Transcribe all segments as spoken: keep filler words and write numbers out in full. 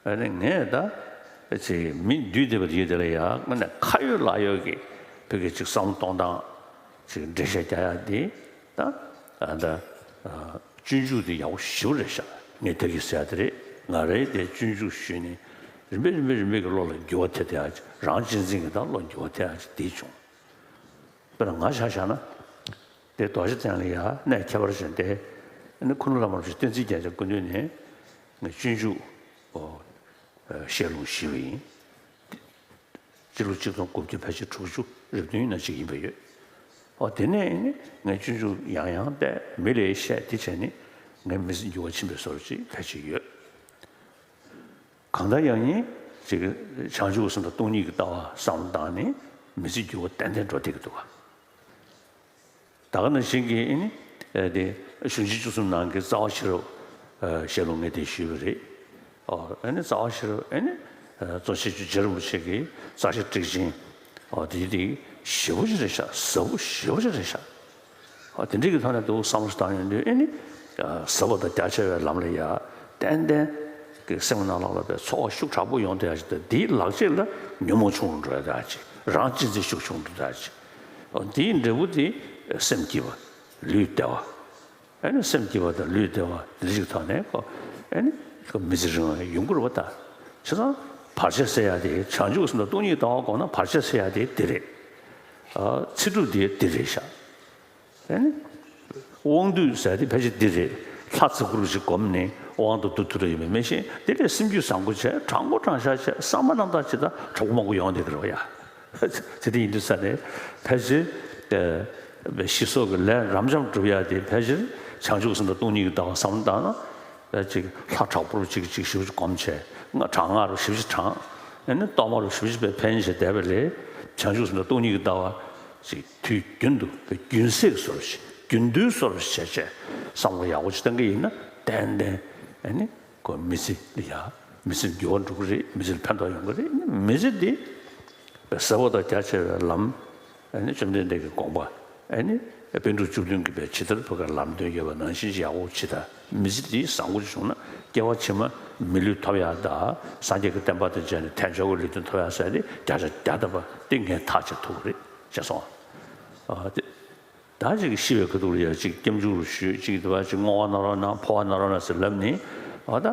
ཨ་ནི་ངས་ད་ཅིག་མི་འདུས་སྡོད་པ་དེ་ཡོད་དེ་ལ་ཡ་དངོས་གནས་ཁ་ཡོད་ལག་ཡོད་ཀྱི་བོད་ཀྱི་ཅིག་བསམ་བློ་གཏོང་སྟངས་ཅིག་འགྲེལ་བཤད་རྒྱག་ཡ་དེ་ད་ཨ་ད་ཨ་སྤྱོད་འཇུག་དེ་ཡག་པོ་ཞེ་པོ་རེད་ཤག་ངས་ད་གིན་ཟེར་ཡ་དེ་རེད། ང་རང་གིས་དེ་སྤྱོད་འཇུག་ཞུས་ནས་རིམ་པས་རིམ་པས་རིམ་པས་ཀྱི་བློ་ལ་འགྱུར་བ་ཐེབས་ཐེབས་ཡ་ཅིག་རང་གཅེས་འཛིན་གྱི་ད་བློ་འགྱུར་བ་ཐེབས་ཡ་ཅིག་དེ་བྱུང་། དཔེར་ན་ང་ཆ་བཞག་ན། དེ་རྡོ་རྗེ་གདན་ལ་ཡ་གནས་ཁྱད་པར་ཅན་ཏེ། ཨ་ནི་ཁུ་ནུ་བླ་མ་རིན་པོ་ཆེ་བསྟན་འཛིན་རྒྱལ་མཚན་སྐུ་མདུན་ནས་ངས་སྤྱོད་འཇུག་ཨོ་བཤད་ལུང་ཞུས་པ་ཡིན། སྤྱི་ལོ་གཅིག་སྟོང་དགུ་བརྒྱ་ཕལ་ཆེར་དྲུག་ཅུ་རེ་བདུན་ན་ཅིག་ཡིན་པ་ཡོད། ཨོ་དེ་ནས་ནི་ངས་སྤྱོད་འཇུག་ཡང་ཡང་བལྟས། མི་ལ་བཤད། དེ་བྱས་ནས་ངའི་མི་ཚེ་འགྱུར་བ་ཕྱིན་པའི་བཟོ་འདྲ་ཅིག་ཕལ་ཆེར་ཡོད། གང་ལྟར་ཡང་ཡིན་ཅིག་བྱང་ཆུབ་སེམས་དང་སྟོང་ཉིད་ཀྱི་ལྟ་བ་བསམ་བློ་བཏང་ནས་མི་ཚེ་འགྱུར་བ་ཏན་ཏན་འགྲོ་བསྡད་ཀྱི་འདུག་ག་ད་ག་ནང་བཞིན་གྱི་ཨ་ནི་ཨ་དེ་གཞུང་ཆེན་བཅུ་གསུམ་ནང་གི་རྩ་བ་ཤེས་རབ་ཨ་བཤད་ལུང་ངས་དེ་ཞུས་པ་རེད། ཨོ་ཨ་ནི་རྩ་བ་ཤེས་རབ་ཨ་ནི་ཨ་གཙོ་ཆེ་ཆུ་རྗེ་རིན་པོ་ཆེ་གི་རྩ་ཤེ་ཊཱིཀ་ཆེན། ཨོ་དེ་དེ་ཞེ་པོ་ཅིག་རེད་ཤག་ཟབ་པོ་ཞེ་པོ་ཅིག་རེད་ཤག་ཨོ་དེ་འདྲའི་གི་ཐོག་ནས་འདུག་བསམ་བློ་བཏང་ཡོང་དུས་ཨ་ནི་ཨ་ཟབ་པ་དང་རྒྱ་ཆེ་བའི་ལམ་ལ་ཡ་ཏན་ཏན་གི་སེམས་ནང་ལོགས་ལ་པའི་ཚོར་བ་ཤུགས་དྲག་པོ་ཡོང་བསྡད་ཡ་ཅིག་དང་། དེའི་ལག་རྗེས་ལ་ཉོན་མོངས་ཆུང་རུ་འགྲོ་ཡ་ཅིག་རང་གཅེས་འཛིན་ཤུགས་ཆུང་རུ་འགྲོ་ཡ་ཅིག་ཨོ་དེའི་འབྲས་བུ་དེ་སེམས་སྐྱིད་པ། ལུས་བདེ་བ། ཨ་ནི་སེམས་སྐྱིད་པ་དང་ལུས་བདེ་བ་འདི་ཞིག་ཐོག་ནས་ཁོ་ཨ་ནི་ཁོ་མི་ཚེ་རིང་བ་ཡོང་གི་རེད་པ། ད་བྱས་ཙང་བར་ཆད་སེལ་ཡ་དེ་བྱང་ཆུབ་སེམས་དང་སྟོང་ཉིད་ལྟ་བ་དགོས་ན་བར་ཆད་སེལ་ཡ་དེ་འདི་རེད། ཨ་ཚེ་སྒྲུབ་དེ་འདི་རེད་ཤག་ཨ་ནི་དབང་སྡུད་ཟེར་དེ་ཕལ་ཆེར་འདི་རེད། ལྷ་ཚེ་གུ་རུ་ཞིག་བསྒོམས་ནས་དབང་དུ་བསྡུ་ཐུབ་རེ་ཡོད་མེད་མི་ཤེས། དེ་ལས་སེམས་རྒྱུད་བཟང་པོ་བྱས། དྲང་པོ་དྲང་བཞག་བྱས། བསམ་པ་རྣམ་དག་བྱེད་ད་གྲོགས་པོ་མང་པོ་ཡོང་བསྡད་ཀྱི་རེད་པ་ཡ། དེ་འདྲ་ཡིན་དུས་ས་ནས་ཕལ་ཆེར་ཨ་ཞི་སོགས་ཀྱི་ལས་རབ་འབྱམས་སྒྲུབ་ཡ་དེ་ཕལ་ཆེར་བྱང་ཆུབ་སེམས་དང་སྟོང་ཉིད་ཀྱི་ལྟ་བ་བསམ་བློ་བཏང་ན། ཨ་ཅིག་ལྷ་དྲག་པོ་ཅིག་ཅིག་ཞེ་པོ་ཅིག་བསྒོམས་བྱས། སྔགས་དྲག་སྔགས་རུ་ཞེ་པོ་ཅིག་བགྲངས། ཨ་ནི་གཏོར་མ་རུ་ཞེ་པོ་ཅིག་པའི་ཕན་བྱས་བསྡད་པ་ལས། བྱང་ཆུབ་སེམས་དང་སྟོང་ཉིད་ཀྱི་ལྟ་བ་ཅིག་དུས་རྒྱུན་དུ་རྒྱུན་སྲིང་བཟོ་འདྲ་ཞིག་རྒྱུན་མཐུད་བཟོ་འདྲ་ཞིག་བྱས་བྱས་བསམ་བློ་ཡག་པོ་ཅིག་བཏང་གི་ཡིན་ན་ཏན་ཏན་ཨ་ནི། ཁོ་མི་ཚེ་ལ་ཡ། མི་ཚེ་འགྱུར་བ་འགྲོ་གི་རེད། མི་ཚེ་ལ་ཕན་ཐོགས་ཡོང་གི་རེད། མི་ཚེ་འདི་ཟབ་པ་དང་རྒྱ་ཆེ་བའི་ལམ། ཨ་ནི་བཅོམ་ལྡན་འདས་ཀྱི་དགོངས་པ། ཨ་ནི་པཎ་གྲུབ་བཅུ་བདུན་གྱིས་པའི་ཇི་ལྟར་བོད་ཀྱི་ལམ་སྟོན་ཡོད་པ་ནང་བཞིན་ཅིག་ཡག་པོ་བྱེད་ད། མི་ཚེ་འདི་བཟང་པོ་ཅིག་བྱུང་ན་སྐྱེ་བ་ཕྱི་མ་མི་ལུས་ཐོབ་ཡག་དང་སངས་རྒྱས་ཀྱི་བསྟན་པ་དང་མཇལ་ནས་དལ་འབྱོར་གྱི་ལུས་རྟེན་ཐོབ་ཡག་ཟེར་ཏེ་བརྒྱ་ཆ་བརྒྱ་ཐམ་པ་དེ་ངས་ཐག་བཅད་ཐུབ་ཀྱི་རེད་ཅེས་གསུངས། ཨ་དེ། ད་ཅིག་ཤི་བའི་ཁ་ཐུག་ལ་ཡ་ཅིག་སྐྱབས་འཇུག་རུ་ཞུས། ཅིག་དེ་བ་ཅིག་བསྔོ་བ་གནང་རོགས་གནང་། འཕོ་བ་གནང་རོགས་གནང་ཟེར་ལབ་ནི། འོ་ད་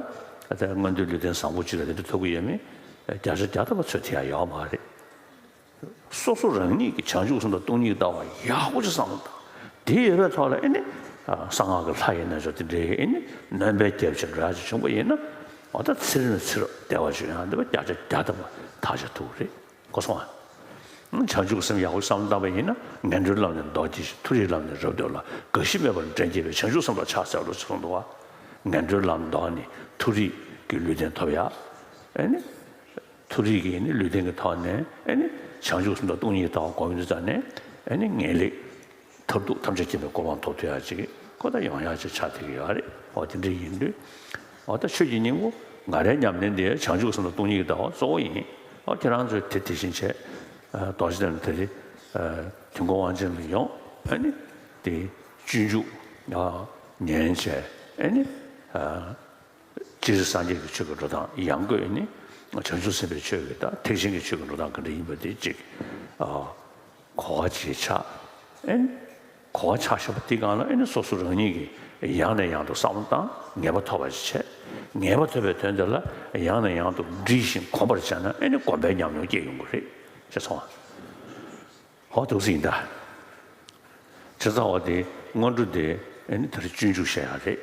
ད་མངོན་མཐོའི་ལུས་རྟེན་བཟང་པོ་ཅིག་ལ་དེ་འདྲ་ཐོབ་ཀྱི་ཡོད་མེད་བརྒྱ་ཆ་བརྒྱ་ཐམ་པ་ཚོད་ཐིག་ཡ་ཡོད་མ་རེད། སོ་སོ་རང་ཉིད་ཀྱི་བྱང་ཆུབ་སེམས་དང་སྟོང་ཉིད་ལྟ་བ་ཡག་པོ་ཅིག་བསམ་བློ་བཏང་། དེ་ཡོད་པའི་ཐོག་ལ་ཨེ་ནི་གསང་སྔགས་ཀྱི་ལྷ་ཡི་རྣལ་འབྱོར་དེ་འདྲའི་ཨེ་ནི་སྣོན་པའི་རྒྱལ་བྱེད་འགྲོ་ཡ་ཅིག་བྱུང་པ་ཡིན་ན། འོ་ད་ཚེ་རིང་ལ་ཚེ་རབས་བདེ་བ་ཅིག་ཡོང་ཡ་འདི་བ་བརྒྱ་ཆ་བརྒྱ་ཐམ་པ་ཐག་བཅད་ཐུབ་ཀྱི་རེད། གོ་སོང་ང་། བྱང་ཆུབ་སེམས་ཡག་པོ་བསམ་བློ་བཏང་བ་ཡིན་ན། ངན་འགྲོའི་ལམ་ནས་ལྡོག་སྟེ། མཐོ་རིས་ལམ་ནས་རབ་སྟོན་ལ། རྒ་ཤི་མེད་པར་འདྲེན་བྱེད་པའི་བྱང་ཆུབ་སེམས་དང་ཕྱག་འཚལ་ལོ་ཞེས་གསུངས་འདུག་བ། ངན་འགྲོའི་ལམ་ལྡོག་ནས་མཐོ་རིས་ཀྱི་ལུས་རྟེན་ཐོབ་ཡ། ཨེ་ནི། མཐོ་རིས་ཀྱི་ནི་ལུས་རྟེན་གྱི་ཐོག་ནས་ཨེ་ནི། བྱང་ཆུབ་སེམས་དང་སྟོང་ཉིད་ལྟ་བ་སྒོམ་ཡོང་དུས་ཙ་ནས་ཨེ་ནི་ངེས་ལེགས། མཐར་ཐུག་ཐམས་ཅད་མཁྱེན་པའི་གོ་འཕང་ཐོབ་ཐུབ་ཡ་ཅིག་ཁོ་ད་ཡོང་ཡ་ཅིག་ཆགས་བསྡད་ཀྱི་ཡོད་རེད། འོ་དེ་འདྲ་ཡིན་དུས། འོ་ད་ཆོས་ཀྱི་སྙིང་པོ་ང་རའི་ཉམས་ལེན་དེ་བྱང་ཆུབ་སེམས་དང་སྟོང་ཉིད་ཀྱི་ལྟ་བ་གཙོ་བོ་ཡིན། འོ་ཁྱེད་རང་ཚོས་དེ་དེ་བཞིན་བྱས། རྡོ་རྗེ་གདན་དེ་རིང་དུས་འཁོར་དབང་ཆེན་ལ་ཡོང་། ཨ་ནི་དེ་སྤྱོད་འཇུག་ཉན་བྱས། ཨ་ནི། སྤྱིར་སངས་རྒྱས་ཀྱི་ཆོས་ཀྱི་འགྲོ་སྟངས། ཡང་སྒོས་ནི་བྱང་ཆུབ་སེམས་དཔའི་ཆོས་ཀྱི་ད་ཐེག་ཆེན་གྱི་ཆོས་ཀྱི་འགྲོ་སྟངས་ག་འདྲ་ཡིན་པ་དེ་གཅིག་གོ་བ་ཅིག་ཆགས། ཨེ་ནི་གོ་བ་ཆགས་བཞག་པ་དེའི་སྒང་ལ་ཨེ་ནི་སོ་སོ་རང་ཉིད་ཀྱིས་ཡང་ནས་ཡང་དུ་བསམ་བློ་བཏང་། ངེས་པ་ཐོབ་པ་ཅིག་བྱས། ངེས་པ་ཐོབ་པའི་དོན་དེ་ལ་ཡང་ནས་ཡང་དུ་འདྲིས་ཤིང་གོམས་པར་བྱས་ན་ཨེ་ནི་གོམས་པའི་ཉམས་མྱོང་སྐྱེ་ཡོང་གི་རེད་ཅེས་གསུངས། ཧོ་འདུག་སེ་ཡིན་ད། བྱས་ཙང་འོ་དེ་སྔོན་འགྲོ་དེ་ཨེ་ནི་དེར་སྤྱོད་འཇུག་བཤད་ཡ་རེད།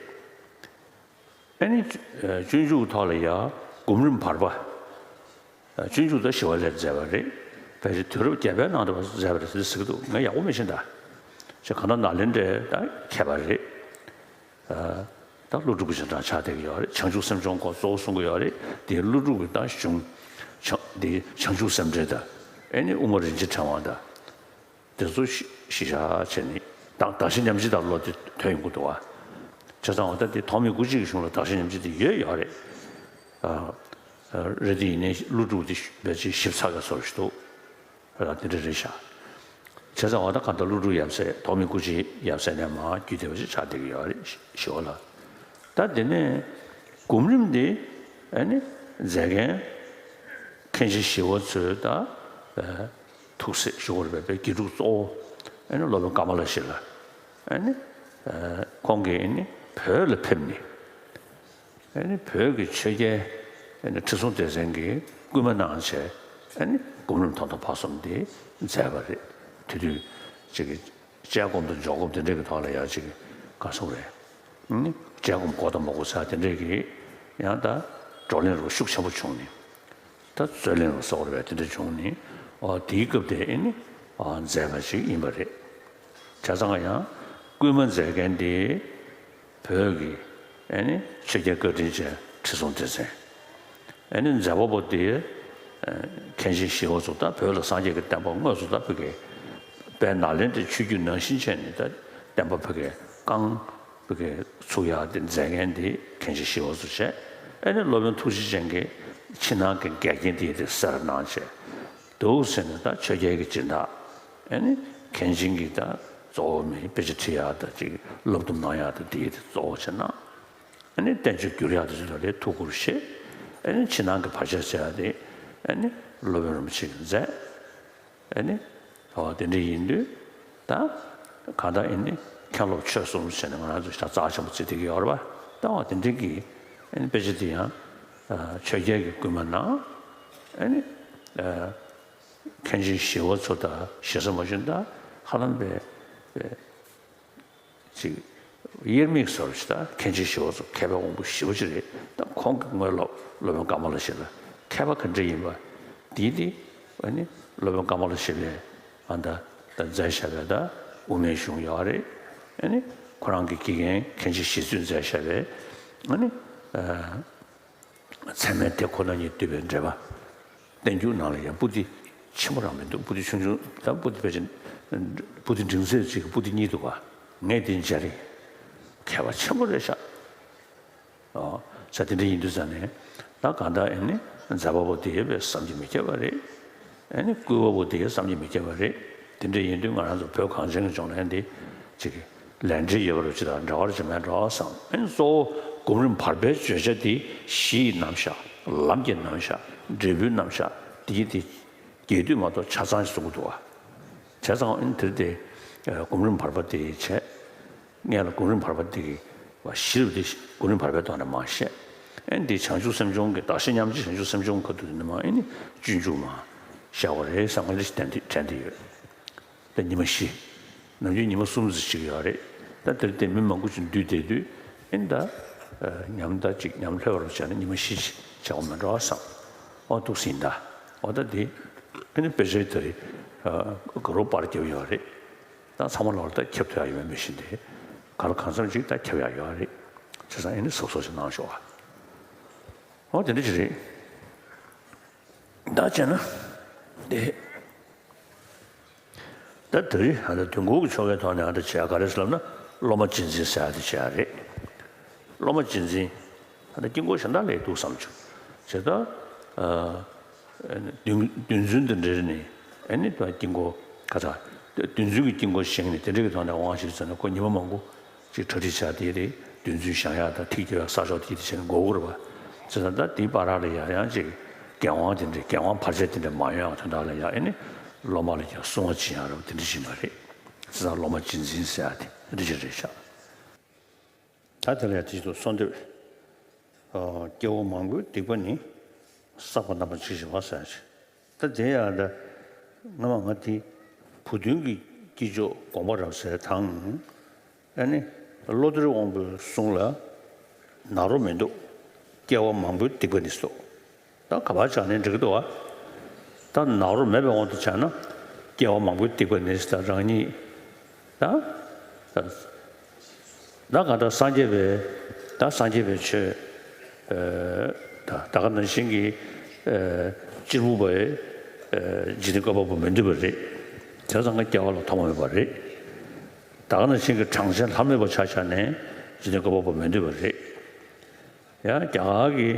ཨེ་ནི། སྤྱོད་འཇུག་གི་ཐོག་ལ་ཡ་སྒོམ་རིམ་བར་པ། སྤྱོད་འཇུག་ད་ཞི་བ་ལྷས་མཛད་པ་རེད། ཕལ་ཆེར་དུས་རབས་བརྒྱད་པའི་ནང་དུ་མཛད་པ་རེད་ཟེར་གྱི་འདུག་ང་ཡག་པོ་མི་ཤེས་ད། ཅེས་གང་ལྟར་ནཱ་ལེནྡྲའི་ད་མཁས་པ་རེད། ད་ཀླུ་སྒྲུབ་ཀྱི་རྗེས་འབྲང་ཆགས་བསྡད་ཀྱི་ཡོད་རེད། བྱང་ཆུབ་སེམས་སྦྱོང་སྐོར་གཙོ་བོ་གསུང་གི་ཡོད་རེད། དེ་ཀླུ་སྒྲུབ་ཀྱི་ད་གཞུང་། བྱང་དེ་བྱང་ཆུབ་སེམས་འགྲེལ་དང་། ཨེ་ནི་དབུ་མ་རིན་ཆེན་ཕྲེང་བ་དང་། དེ་ཚོ་ཤི་ཤི་ཤ་བྱས་ནས་དང་གདགས་གཞི་ཉམས་ཅིག་དང་བློ་དེ་ཐོན་ཡོང་གི་འདུག་བ། བྱས་ཙང་འོ་ད་དེ་ཐོགས་མེད་སྐུ་མཆེད་ཀྱི་གཞུང་ལ་གདགས་གཞི་ཉམས་ཅིག་དེ་ཡོད་ཡོད་རེད། ཨ། རེད་དེ་ཡིན་ནའི་ཀླུ་སྒྲུབ་དེ་ཕལ་ཆེར་ཞིབ་ཚགས་ཀྱི་བཟོ་ཞིག་འདུག་ཨ་དེ་འདྲ་རེད་ཤག་བྱས་ཙང་འོ་ད་གང་ལྟར་ཀླུ་སྒྲུབ་ཡབ་སྲས་ཐོགས་མེད་སྐུ་མཆེད་ཡབ་སྲས་ནས་མར་བརྒྱུད་བསྡད་པ་ཞིག་ཆགས་བསྡད་ཀྱི་ཡོད་རེད། ཞི་བ་ལྷ། ད་དེ་ནས་སྒོམ་རིམ་དེ་ཨ་ནི། མཛད་མཁན་མཁན་ཆེན་ཞི་བ་འཚོའི་ད་ཐུགས་སྲས་ཞུ་དགོས་རེད་པས། དགེ་ཕྲུག་གཙོ་བོ་ཨ་ནི་སློབ་དཔོན་ཀ་མ་ལ་ཤཱི་ལ། ཨ་ནི་ཁོང་གིས་ཨ་ནི་བོད་ལ་ཕེབས་ནས། ཨ་ནི་བོད་ཀྱི་ཆོས་རྒྱལ་ཨ་ནི་ཁྲི་སྲོང་ལྡེ་བཙན་གྱིས་སྐུལ་མ་གནང་བྱས། ཨ་ནི་སྒོམ་རིམ་ཐོག་མཐའ་བར་གསུམ་དེ་མཛད་པ་རེད། དེ་དུས་ཅིག་གི་དཔྱད་སྒོམ་དང་འཇོག་སྒོམ་དེ་འདྲས་ཀྱི་ཐོག་ལ་ཡང་ཅིག་ག་སོང་རེད། ཨ་ནི་དཔྱད་སྒོམ་དགོས་དང་མ་དགོས་ཟེར་དེ་འདྲས་ཀྱི་ཡང་ད་བགྲོ་གླེང་རུ་ཤུགས་ཆེན་པོ་བྱུང་ནས། ད་རྩོད་གླེང་རུ་སོགས་རེད་པས། དེ་འདྲ་བྱུང་ནས་ཨོ་དེའི་སྐབས་དེ་ཨ་ནི་ཨོ་མཛད་པ་ཅིག་ཡིན་པ་རེད། བྱས་ཙང་ཡང་སྐུལ་མ་མཛད་མཁན་དེ་བོད་ཀྱི་ཨ་ནི་ཆོས་རྒྱལ་བཀའ་དྲིན་ཅན་ཁྲི་སྲོང་ལྡེ་བཙན། ཨ་ནི་མཛད་པ་པོ་དེ་མཁན་ཆེན་ཞི་བ་འཚོ། ད་བོད་ལ་སངས་རྒྱས་ཀྱི་བསྟན་པ་དངོས་སུ་ད་ཕ་གིར་དཔལ་ནཱ་ལེནྡྲའི་ཆོས་བརྒྱུད་ནང་བཞིན་བྱས་ནས་ད་བསྟན་པ་ཕ་གིར་བསྐང་། ཕ་གིར་ཚུགས་ཡག་དེ་མཛད་མཁན་དེ་མཁན་ཆེན་ཞི་བ་འཚོ་བྱས། ཨ་ནི་སློབ་དཔོན་ཐུགས་རྗེ་ཅན་གྱིས་ཕྱི་ནང་གི་འགལ་རྐྱེན་དེ་དེ་སེལ་གནང་བྱས། འདུག་ཟེར་ནས་ད་ཆོས་རྒྱལ་གྱི་སྦྱིན་བདག་ཨ་ནི་མཁན་ཆེན་གྱི་ད་གཙོ་བོ་མི་དཔེ་ཆ་ཁྲིད་ཡག་དང་ཅིག་སློབ་སྟོན་གནང་ཡག་དང་དེ་དེ་གཙོ་བོ་བྱས་གནང་། ཨ་ནི་བསྟན་བཅོས་བསྒྱུར་ཡག་དེ་ཚོ་ལ་ལས་ཐུགས་ཁུར་བཞེས། ཨ་ནི་ཕྱི་ནང་གི་བར་ཆད་སེལ་ཡག་དེ་ཨ་ནི་སློབ་དཔོན་རིན་པོ་ཆེ་གིས་མཛད། ཨ་ནི་ཨོ་དེ་འདྲ་ཡིན་དུས་ད་གང་ལྟར་ཨ་ནི་མཁན་སློབ་ཆོས་གསུམ་ཟེར་ནས་ང་རང་ཚོ་ཞེ་དྲག་རྩ་ཆེན་པོ་བརྩི་བསྡད་ཀྱི་ཡོད་རེད་པ། ད་འོ་དེ་འདྲ་གི་ཨ་ནི་དཔེ་ཆ་དེ་ཡང་ཆོས་རྒྱལ་གྱིས་སྐུལ་མ་གནང་། ཨ་ནི་མཁན་ཆེན་ཞི་བ་འཚོ་དང་ཞེ་ས་མ་ཞུན་ད་ཧ་ལམ་པའི་ཅིག་དབྱེར་མེད་བཟོ་འདྲ་ཞིག་ད་མཁན་ཆེན་ཞི་བ་འཚོ་མཁས་པའི་དབང་པོ་ཞེ་པོ་ཅིག་རེད། ད་ཁོང་གི་དངོས་སློབ་སློབ་དཔོན་ཀ་མ་ལ་ཤཱི་ལ་མཁས་པ་ག་འདྲ་ཡིན་པ་དེ་དེ་ཨ་ནི་སློབ་དཔོན་ཀ་མ་ལ་ཤཱི་ལས་ཨ་ད་ད་མཛད་བཞག་པའི་ད་དབུ་མའི་གཞུང་ཡོད་རེད། ཨ་ནི་ཁོ་རང་གི་དགེ་རྒན་མཁན་ཆེན་ཞི་འཚོས་མཛད་བཞག་པའི་ཨ་ནི། ཚད་མའི་སྡེ་ཁོ་ན་ཉིད་བསྡུས་པའི་འགྲེལ་པ། བསྟན་འགྱུར་ནང་ལ་ཡང་པོ་ཏི་ཆེན་པོ་རང་མི་འདུག་པོ་ཏི་ཆུང་ཆུང་དང་པོ་ཏི་ཕལ་ཆེར་པོ་ཏི་འབྲིང་ཚད་ཅིག་གི་པོ་ཏི་གཉིས་འདུག་ག་ངས་དེ་མཇལ་རེད། མཁས་པ་ཆེན་པོ་རེད་ཤག་ཨོ། ས་དེ་འདྲ་ཡིན་དུས་ཙང་ནས་ད་གང་ལྟར་ཨ་ནི་མཛད་པ་པོ་དེ་བས་བསམ་གྱིས་མི་ཁྱབ་པ་རེད། ཨ་ནི་སྐུལ་བ་པོ་དེ་བསམ་གྱིས་མི་ཁྱབ་པ་རེད། དེ་འདྲ་ཡིན་དུས་ང་རང་ཚོ་བོད་གངས་ཅན་གྱི་ལྗོངས་ལ་ཡང་འདི་ཅིག་ལས་འབྲེལ་ཡོད་པ་རེད་ཅེས་དང་འབྲེལ་བ་རེད་ཅེས་མེད་འགྲོ་བསམ། ཨ་ནི་གཙོ་བོ་སྒོམ་རིམ་བར་པའི་བརྗོད་བྱ་དེ་གཞི་ཡི་རྣམ་གཞག་ལམ་གྱི་རྣམ་གཞག་འབྲས་བུའི་རྣམ་གཞག་དེ་དེ་རྒྱས་བསྡུས་མ་གཏོགས་ཆ་ཚང་ཞིག་གསུང་གི་འདུག་བ། བྱས་ཙང་ཨ་ནི་དེར་དེ་སྒོམ་རིམ་བར་པ་དེ་བྱས། ངས་ལ་སྒོམ་རིམ་བར་པ་དེ་གི་བ་གཞི་རུ་དེ་སྒོམ་རིམ་བར་པའི་ཐོག་ནས་མར་བཤད། ཨ་ནི་དེ་བྱང་ཆུབ་སེམས་སྦྱོང་གི་བདག་གཞན་མཉམ་བརྗེ་བྱང་ཆུབ་སེམས་སྦྱོང་གི་ཁ་ཐུག་དེ་ནས་མར་ཨ་ནི་སྤྱོད་འཇུག་མར་བཤད་པ་རེད་བསམ་གི་འདྲ་ཞིག་དྲན་དེ་དྲན་དེ་ཡོད། ད་ཉི་མ་བཞི། ནམ་རྒྱུན་ཉི་མ་གསུམ་ཙམ་ཅིག་ཡོད་རེད། ད་དེར་བརྟེན་མི་མང་པོ་ཅིག་འདུས་བསྡད་དུས་ཨེ་ད་ཉམས་ད་ཅིག་ཉམས་ལྷོད་པར་བྱས་ན་ཉི་མ་བཞི་ཅིག་བྱ་དགོས་མེད་འགྲོ་བསམ། ཨོ་འདུག་སེ་ཡིན་ད། ཨོ་ད་དེ་ཨེ་ནི་དཔེ་ཆའི་ད་རེས་དགའ་རོགས་པར་རྒྱབ་ཡོད་རེད། ད་ཚང་མ་ལོར་ད་ཁྱབ་ཐུབ་ཡ་ཡོད་མེད་མི་ཤེས་ཏེ། ག་ལ་གང་འཚམ་ཅིག་ད་ཁྱབ་ཡ་ཡོད་རེད། བྱས་ཙང་ཨེ་ནི་གཟབ་གཟབ་ཅིག་གནང་ཤོག་ཨ། ཨོ་དེ་འདྲ་ཅིག་རེད། ད་བྱས་ན་དེ། ད་དེ་རིང་ཨ་ད་དུས་འཁོར་གྱི་ཆོ་གའི་ཐོག་ནས་ཨ་ད་བྱེད་ཡ་ག་རེ་ཟེར་ལབ་ན་སློབ་མ་རྗེས་འཛིན་ཟེར་ཡ་དེ་བྱེད་ཡ་རེད། སློབ་མ་རྗེས་འཛིན། ཨ་ད་དཀྱིལ་འཁོར་གཞན་དག་ལས་འདུག་བསམ་བྱུང་། བྱས་ད་ཨ་བདུན་བདུན་ཚན་དེ་འདྲ་ནས་ཨ་ནི་ད་དཀྱིལ་འཁོར་ག་ད་བདུན་ཚན་གྱི་དཀྱིལ་འཁོར་བཞེངས་ནས་དེ་འདྲ་གི་ཐོག་ནས་དབང་ཞིག་ཟེར་ན་ཁོ་ཉི་མ་མང་པོ། ཅིག་གྲ་སྒྲིག་བྱ་དེ་རེད། བདུན་ཚོད་བཞེངས་ཡག་དང་ཐིག་རྒྱག་ཡག་ས་ཕྱོགས་དེ་དེ་བྱས་ནས་འགོར་གི་རེད་པ། བྱས་ཙང་ད་དེའི་བར་ལ་ཡང་ཡང་ཅིག་འགན་དབང་དེ་འདྲ་འགན་དབང་བར་ཆད་དེ་འདྲ་མ་ཡོང་ཡག་དོན་དག་ལ་ཡང་ཨེ་ནི་སློབ་མ་ལ་ཡང་སྲུང་བ་བྱེད་ཡག་རེད་པ་དེ་འདྲ་བྱེད་པ་རེད། བྱས་ཙང་སློབ་མ་རྗེས་འཛིན་ཟེར་ཡག་དེ་འདྲ་ཅིག་རེད་ཤག་ད་དེ་ལ་ཡང་དེ་ཅིག་ཏུ་གསོལ་འདེབས། སྐྱེ་བོ་མང་པོའི་སྡིག་པ་ནི། བསགས་པ་རྣམ་པར་འཇིགས་བྱེད་པ་ཟེར་ཡག་ཅིག་ད་དེ་ཡང་ད་སྔ་མ་ང་དེ་བུ་སྟོན་གྱི་སྐྱེས་མཆོག་དགོངས་པ་རབ་གསལ་དང་། ཨ་ནི་བློ་གཏེར་དབང་པོའི་གསུང་ལ་ནཱ་རོ་མི་འདུག་སྐྱེ་བ་མང་པོའི་སྡིག་པ་ནི་སོ། ད་ག་པར་བྱས་ནའི་འགྲིག་གི་འདུག་བ། ད་ནཱ་རོ་མེད་པའི་དབང་དུ་བྱས་ན་སྐྱེ་བ་མང་པོའི་སྡིག་པ་ནི་ད་རང་ཉིད་ད། ད་གང་ལྟར་སངས་རྒྱས་པའི་ད་སངས་རྒྱས་པའི་ཆོས། ད་ད་ག་ནང་བཞིན་གྱི་གཅེར་བུ་པས་འཇིག་རྟེན་བཀོད་པ་པོ་མི་འདོད་པ་རེད། དེ་ཙང་ཀ་སྐྱེ་བ་ལ་ཐོག་མ་མེད་པ་རེད། ད་ག་ནང་བཞིན་གྱི་གྲངས་ཅན་ལྷ་མེད་པ་ཆ་བཞག་ནས་འཇིག་རྟེན་བཀོད་པ་པོ་མི་འདོད་པ་རེད། ཡང་རྒྱ་གར་གྱི་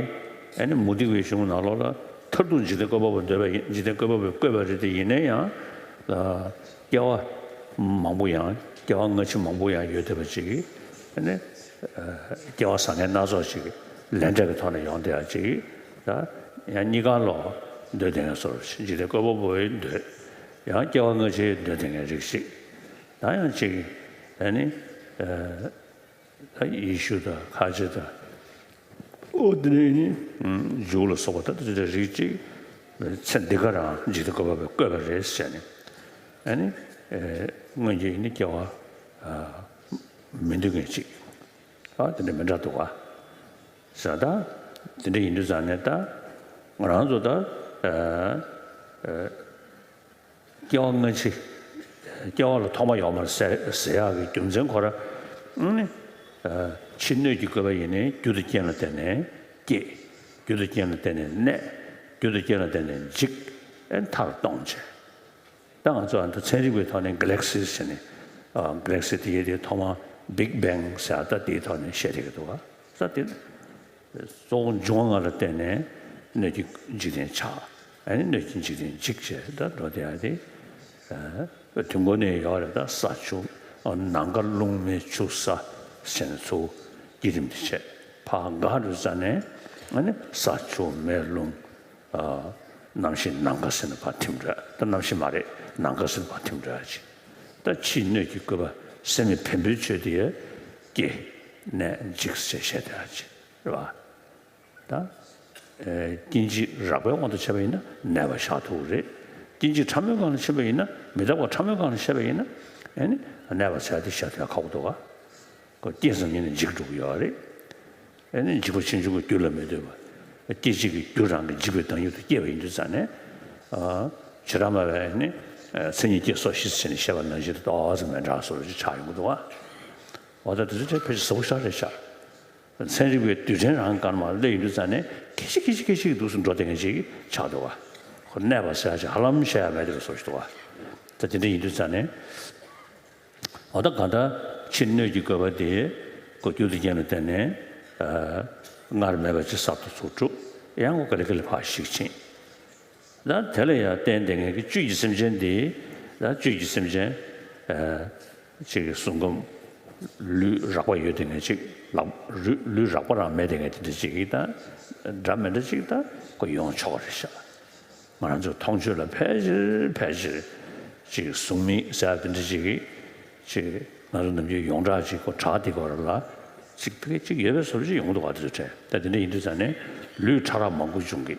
ཨ་ནི་མུ་སྟེགས་པའི་གཞུང་ནང་ལོགས་ལ་མཐར་ཐུག་འཇིག་རྟེན་བཀོད་པ་པོ་འདོད་པ་ཡིན། འཇིག་རྟེན་བཀོད་པ་པོས་བཀོད་པ་རེད་དེ་ཡིན་ན་ཡང་། སྐྱེ་བ་མང་པོ་ཡང་སྐྱེ་བ་སྔ་ཕྱི་མང་པོ་ཡང་ཡོད་བསྡད་པ་ཅིག་ཨ་ནི་སྐྱེ་བ་བཟང་ངན་སྣ་ཚོགས་ཅིག་ལས་འབྲས་ཀྱི་ཐོག་ནས་ཡོང་བསྡད་ཡག་ཅིག་ད་ཡང་གཉིས་ཀ་ལོ་འདོད་དེ་ངན་སོར་འཇིག་རྟེན་བཀོད་པ་པོའི་འདོད། ཡང་སྐྱེ་བ་སྔ་ཕྱིའི་འདོད་དེ་ངན་རིགས་ཤིག་ད་ཡང་ཅིག་ཨ་ནི། ད་ཡེ་ཤུ་དང་ཁ་ཆེ་དང་། ཨོ་དེ་ནས་ནི་འཇུག་ལ་སོགས་པ་ད་དེ་འདྲ་རིགས་གཅིག་ཚེ་འདི་ག་རང་འཇིག་རྟེན་བཀོད་པ་པོས་བཀོད་པ་རེད་ཟེར་ནས། ཨ་ནི་སྔོན་གྱི་ནི་སྐྱེ་བ་མི་འདོད་མཁན་གཅིག་ཨ་དེ་འདྲ་མི་འདྲ་འདུག་ག་ཟེར། ད་དེ་འདྲ་ཡིན་དུས་ཙང་ནས་ད་ང་རང་ཚོ་ད། སྐྱེ་བ་སྔ་ཕྱི། སྐྱེ་བ་ལ་ཐོག་མ་ཡོད་མ་རེད་ཟེར་ཟེར་ཡག་གི་རྒྱུ་མཚན་ཁོ་ར་ཨ་ནི། ཕྱི་སྣོད་ཀྱི་བཀོད་པ་ཡིན་ནའི་རྒྱུ་དང་རྐྱེན་ལ་བརྟེན་ནས་སྐྱེ། རྒྱུ་དང་རྐྱེན་ལ་བརྟེན་ནས་གནས། རྒྱུ་དང་རྐྱེན་ལ་བརྟེན་ནས་འཇིག་ཨེ་མཐར་གཏོང་བྱེད། ད་ང་ཚོ་ཨ་ནི་ཚན་རིག་པའི་ཐོག་ནས་གྷ་ལེག་སི་ཟེར་ནས། གྷ་ལེག་སི་དེ་ཡི་དེ་ཐོག་མ་བིག་བེང་ཟེར་ཡག་ད་དེའི་ཐོག་ནས་བཤད་བསྡད་ཀྱི་འདུག་ག་ས་དེ། གཙོ་བོ་འབྱུང་བ་ལྔ་ལ་བརྟེན་ནས་སྣོད་ཀྱི་འཇིག་རྟེན་ཆགས། ཨ་ནི་སྣོད་ཀྱི་འཇིག་རྟེན་འཇིག་བྱས་ད་འགྲོ་བསྡད་ཡ་དེ། དུས་འཁོར་ནས་ཡོད་རེད། ད་ས་ཆུ་ནམ་མཁའ་རླུང་མེ་ཆུ་ས་ཟེར་ནས་ཚུར་བསྐྱེད་རིམ་དེ་བྱས། ཕར་འགག་འགྲོ་ཙ་ནས་ཨ་ནི་ས་ཆུ་མེ་རླུང་། གནམ་གཤིས་ནམ་མཁའ་ཟེར་ནས་ཕར་ཐིམ་འགྲོ། ད་གནམ་གཤིས་མ་རེད། ནམ་མཁའ་ཟེར་ནས་ཕར་ཐིམ་འགྲོ་ཡ་ཅིག་ད་ཕྱིའི་སྣོད་ཀྱི་བཀོད་པ་སེམས་མེད་བེམ་པོའི་ཆོས་དེ་ཡོད། སྐྱེ། གནས། འཇིག་ཅེས་བཤད་བསྡད་ཡ་ཅིག་རེད་བ། ད་སྐྱེ་འཇིག་རགས་པའི་དབང་དུ་བྱས་པ་ཡིན་ན་གནས་པ་བཞག་ཐུབ་ཀྱི་རེད། སྐྱེ་འཇིག་ཕྲ་མོའི་སྒང་ལ་ཕྱིན་པ་ཡིན་ན། མི་རྟག་པ་ཕྲ་མོའི་སྒང་ལ་ཕྱིན་པ་ཡིན་ན། ཨ་ནི་གནས་པ་ཟེར་ཡ་དེ་བཞག་ཐུབ་ཡ་ཁག་པོ་འདུག་ག་ཁོ་སྐྱེས་ཙམ་ཉིད་ནས་འཇིག་འགྲོ་གི་ཡོད་རེད། ཨ་ནི་འཇིག་པ་ཕྱིན་ཅི་ལོག་རྒྱུ་ལ་མི་ལྟོས་པ། སྐྱེ་འཇིག་གི་རྒྱུ་རང་གི་འཇིག་པའི་བདག་ཉིད་དུ་སྐྱེས་པ་ཡིན་དུས་ཙང་ནས། ཨ། བྱེ་བྲག་སྨྲ་བས་ནི། ཨ། མཚན་ཉིད་སྐྱེ་སོགས་ཞེས་བྱས་ནས་བཤད་པ་ནང་བཞིན་དུ་ཏོག་ཙམ་མི་འདྲ་བཟོ་འདྲ་ཅིག་ཆགས་ཡོང་གི་འདུག་ག་འོ་ད་དེ་ཚོ་ཆ་ཕལ་ཆེར་ཟབ་པོ་ཞེ་དྲག་རེད་ཤག་ཚན་རིག་པའི་རྡུལ་ཕྲན་རང་གང་མར་སླེབས་ཡོང་དུས་ཙང་ནས་སྐད་ཅིག་སྐད་ཅིག་སྐད་ཅིག་འདུག་སེ་འགྲོ་བསྡད་མཁན་ཅིག་ཆགས་འདུག་ག་ཁོ་གནས་པ་ཟེར་ཡ་ཅིག་ཧ་ལམ་བཤད་ཡ་མེད་དེ་བཟོ་ཞིག་འདུག་ག་ད་དེ་འདྲ་ཡིན་དུས་ཙང་ནས། འོ་ད་གང་ལྟར་ཕྱི་སྣོད་ཀྱི་བཀོད་པ་དེ་ཁོ་རྒྱུ་དང་རྐྱེན་ལ་བརྟེན་ནས། ཨ། སྔར་མེད་པ་ཅིག་གསར་དུ་ཚུར་གྲུབ། ཡང་ཁོ་ག་ལེ་ག་ལེ་ཕར་ཞིག་ཕྱིན། ད་དེ་ལ་ཡང་བརྟེན་བསྡད་མཁན་གྱི་བཅུད་ཀྱི་སེམས་ཅན་དེ། ད་བཅུད་ཀྱི་སེམས་ཅན། ཨ། ཅིག་གི་གཟུགས་ཁམས་ལུས་རགས་པ་ཡོད་བསྡད་མཁན་ཅིག་ལ། ལུས་ལུས་རགས་པ་རང་མེད་བསྡད་མཁན་དེ་འདྲ་ཅིག་གིས་ད་འདྲ་མི་འདྲ་ཅིག་ད་ཁོ་ཡོང་ཆོག་རེད་ཤག་ང་རང་ཚོའི་མཐོང་ཆོས་ལ་ཕལ་ཆེར་ཕལ་ཆེར་ཅིག་གཟུགས་མེད་ཟེར་ཡ་དེ་འདྲ་ཅིག་གིས་ཅིག་ང་ཚོ་ནམ་རྒྱུན་ཡོངས་གྲགས་ཅིག་ཁོ་གྲགས་དེ་སྐོར་ལ་ཅིག་ཕ་གི་ཅིག་ཡོད་པའི་བཟོ་འདྲ་ཅིག་ཡོང་གི་འདུག་ག་དེ་ཚོ་དྲན། ད་དེ་འདྲ་ཡིན་དུས་ཙང་ནས་ལུས་ཕྲ་རགས་མང་པོ་འབྱུང་གི།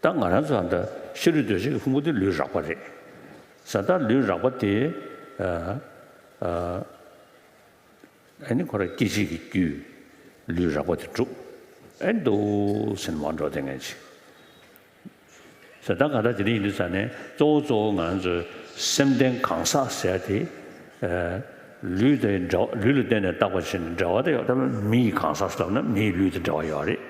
ད་ང་རང་ཚོ་ད་ཤ་རུས་གདོས་བཅས་ཀྱི་ཕུང་པོ་དེ་ལུས་རགས་པ་རེད། ས་ད་ལུས་རགས་པ་དེ། ཨ། ཨ། ཨ་ནི་ཁོ་རང་སྐྱེ་འཇིག་གི་རྒྱུས་ལུས་རགས་པ་དེ་གྲུབ། ཨེ་འདུག་སེམས་མ་འགྲོ་བསྡད་མཁན་ཅིག་ས་ད་ག་ད་དེ་འདྲ་ཡིན་དུས་ཙང་ནས་གཙོ་བོ་གཙོ་བོ་ང་ཚོའི་སེམས་ལྡན་གང་ཟག་ཟེར་ཡ་དེ། ཨ། ལུས་དེ་འདྲ་ལུས་ལ་བརྟེན་ནས་བཏགས་པ་བྱས་ནས་འབྲེལ་བ་དེ་ཡོད། ད་མི་ཡི་གང་ཟག་ཟེར་ལབ་ན་མི་ཡི་ལུས་དེ་འབྲེལ་བ་ཡོད་རེད།